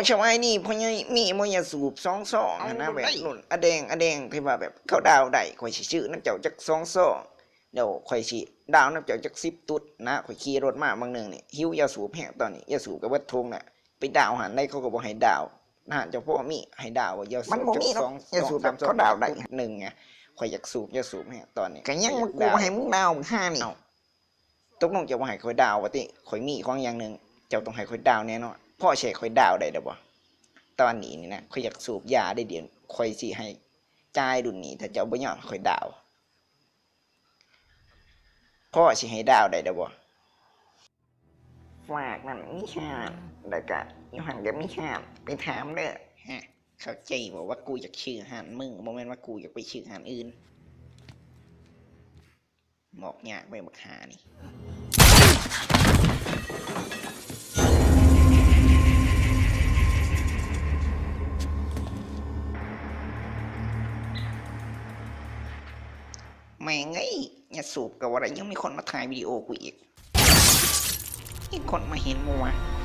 ສະບາຍດີ ພໍ່ໃຫຍ່ ມີບໍ່ຢາສູບສອງຊອງຫັ້ນນະ ແບບລຸ້ນອາແດງ ອາແດງ ທີ່ວ່າແບບເຂົາດາວໄດ້ ຂ້ອຍຊິຊື້ນຳເຈົ້າຈັກສອງຊອງ ແລ້ວຂ້ອຍຊິດາວນຳເຈົ້າຈັກສິບຕຸດນະ. ຂ້ອຍຂີ່ລົດມາບາງໜຶ່ງນີ້ ຫິວຢາສູບແຮງຕອນນີ້ ຢາສູບກໍເບິດຖົງລະ ໄປດາວຮ້ານໃດເຂົາກໍບໍ່ໃຫ້ດາວ. ຮ້ານເຈົ້າພໍມີໃຫ້ດາວບໍ່? ຢາສູບ ມັນບໍ່ມີດອກ ຢາສູບແບບເຂົາດາວໄດ້ ໜຶ່ງ ຂ້ອຍຢາກສູບຢາສູບແຮງຕອນນີ້ ກໍຍັງວ່າກູບໍ່ໃຫ້ມຶງດາວ ບັກຫ່ານີ້. ຕົກລົງເຈົ້າບໍ່ໃຫ້ຂ້ອຍດາວວ່າຕິ? ຂ້ອຍມີຂອງຢ່າງໜຶ່ງ ເຈົ້າຕ້ອງໃຫ້ຂ້ອຍດາວແນ່ນອນ. ພໍຊິໃຫ້ຂ້ອຍດາວໄດ້ແລ້ວບໍ່? ຕອນນີ້ນີ້ນະ ຂ້ອຍຢາກສູບຢາເດ້ ດຽວຂ້ອຍຊິໃຫ້ຈ່າຍດຸ້ນນີ້ ຖ້າເຈົ້າບໍ່ຍອມໃຫ້ຂ້ອຍດາວ. ພໍຊິໃຫ້ດາວໄດ້ແລ້ວບໍ່? ຟາກນັ້ນມີຮ້ານ ແລ້ວກະຢູ່ຫັ້ນກໍມີຮ້ານ ໄປຖາມເດີ. ຮະ ເຂົ້າໃຈບໍ່ວ່າກູຢາກຊື້ຮ້ານມຶງ? ບໍ່ແມ່ນວ່າກູຢາກໄປຊື້ຮ້ານອື່ນ. ບອກຍາກໄວ້ບັກຫ່ານີ້. ແມ່ງເອີຍ ຢາສູບກໍບໍ່ໄດ້ ຍັງມີຄົນມາຖ່າຍວິດີໂອກູອີກ. ມີຄົນມາເຫັນບໍ່ວະ?